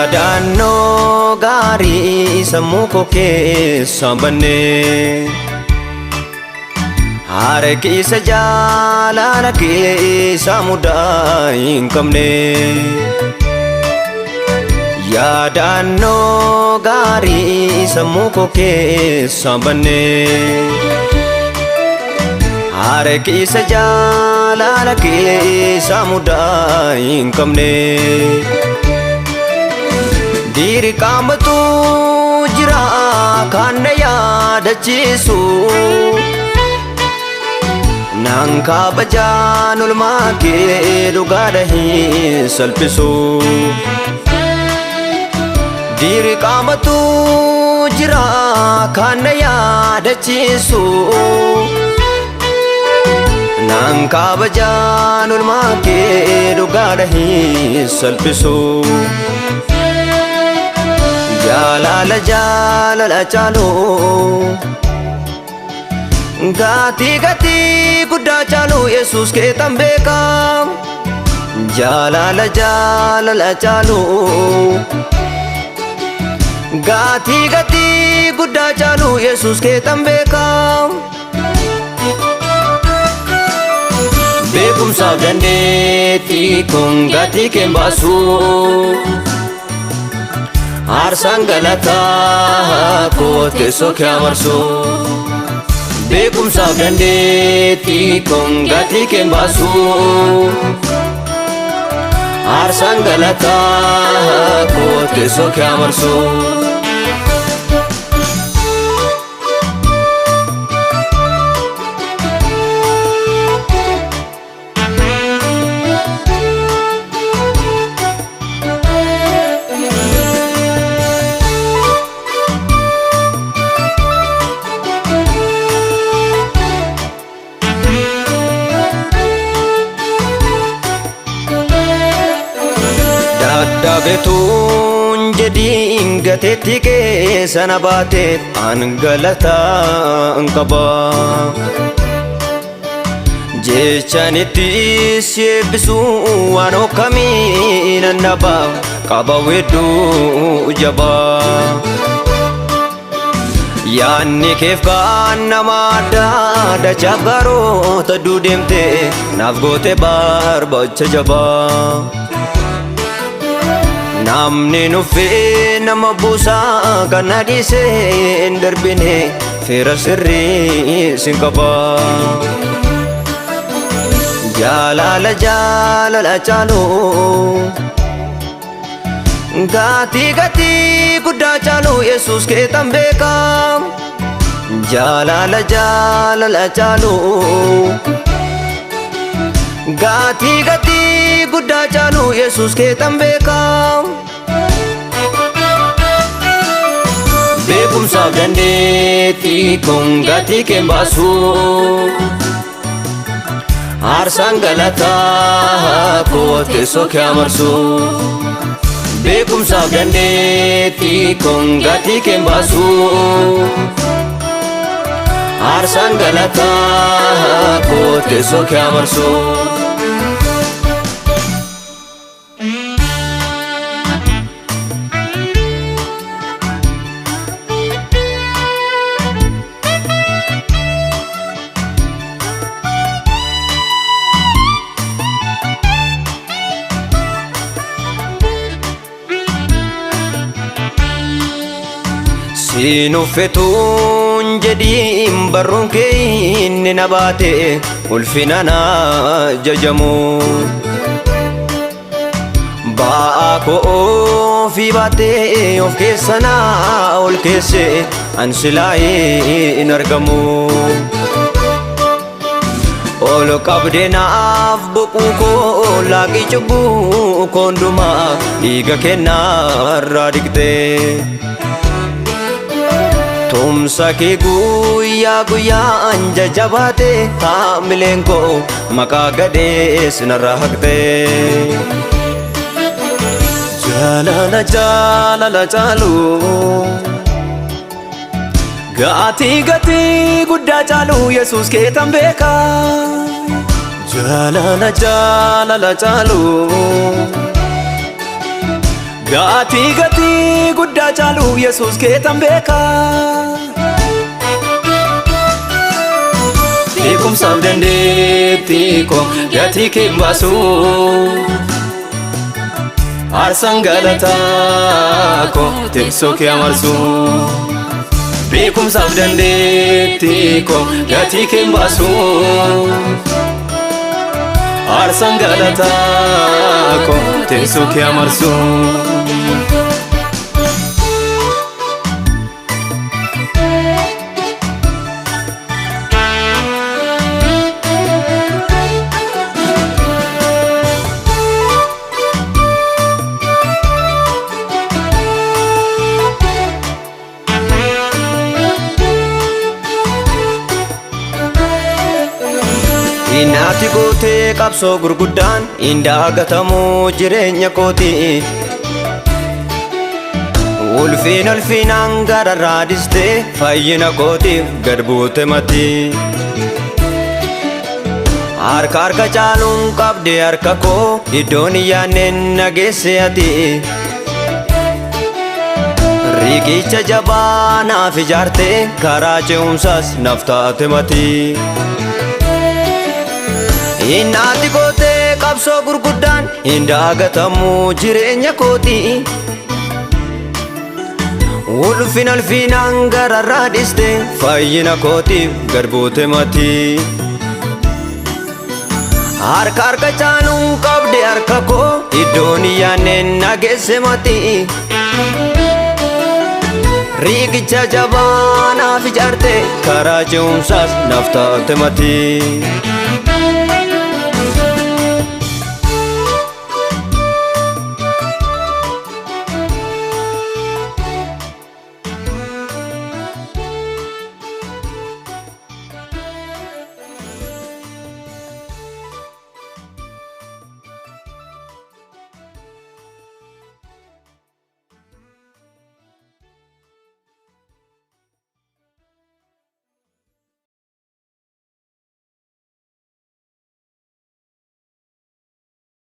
Yaadannoo gaarii sammuu koo keessa banne, harkiisa jaalala keessa mudaa hin qabne. Yaadannoo gaarii sammuu koo keessa banne, harkiisa jaalala keessa mudaa hin qabne. Dirqamatu jira kan na yaadachiisu, Nan kabajaan olmaa kee dhugaadha hin salphisu. Dirqamatu jira kan na yaadachiisu, Nan kabajaan olmaa kee dhugaadha hin salphisu. Jaalala jaalala caalu, Gatii gatii guddaa caalu, Yesuus keetan beekaa. Jaalala jaalala caalu, Gatii gatii guddaa caalu, Yesuus keetan beekaa. Beekumsaaf dandeettii kun gatii kee baasu. Aarsaan galataa koo teessoo kee amarsu. Beekumsaaf dandeettii kun gatii kee baasu. Aarsaan galataa koo teessoo kee amarsu. Dadhabetuun jedhiin gateetti keessa na baateef an galataan qaba. Jechaan itti si eebbisu waan akkamii nan dhaba, qaba weedduu jabaa. Yaanni keef kaan nama addaa, dachaaf garoota duudeemte naaf goote barbaacha jabaa. Namni nuffee nama buusaa kan na dhiisee hin darbine, fira sirrii sin qaba. Jaalala jaalala caalu, Gatii gatii guddaa caalu, Yesuus keetan beekaa. Jaalala jaalala caalu, Gatii gatii guddaa caalu, Yesuus keetan beekaa. Beekumsaaf dandeettii kun gatii kee baasu. Aarsaan galataa koo teessoo kee amarsu. Beekumsaaf dandeettii kun gatii kee baasu. Aarsaan galataa koo teessoo kee amarsu. Siin uffetuun jedhiin barruun kee inni na baate ulfina na jajamu. Ba'aa koo ofii baattee of keessa na ol keesse, an silaa hin argamu. Ol qabdee naaf boquu koo laaqii, cubbuu koo hundumaa dhiiga kennaarraa dhiqxee. Tumsa kee guyyaa guyyaan jajjabaate haamileen koo, maqaa gadhee sinarraa haqxee. Jaalala jaalala caalu, Gatii gatii guddaa caalu, Yesuus keetan beeka. Jaalala jaalala caalu, Gatii gatii guddaa caalu Yesuus keetan beeka. Beekumsaaf dandeettii koo gatii kee hin baasu. Aarsaan galataa koo teessoo kee amarsu. Beekumsaaf dandeettii koo gatii kee hin baasu. Aarsaan galataa koo teessoo kee amarsu. Inaati gootee qabsoo gurguddaan hin daagatamuu jireenya kooti. Ulfiin ulfiinaan gararraa dhistee fayyina kootiif gad buute mati. Harka harka caaluun qabde harka koo iddoon hin yaadneen na geesse ati. Riqicha jabaa naaf ijaarte karaa ce'umsaas naaf taate mati. Innaati gootee qabsoo gurguddaan hin daagatamu jireenya kooti. Ulfina ulfinaan gararraa dhiste fayyina kootiif gad buute mati. Harka harka caaluun qabde harka koo iddoon hin yaadneen na geesse mati. Riqicha jabaa naaf ijaarte karaa ce'umsaas naaf taate mati.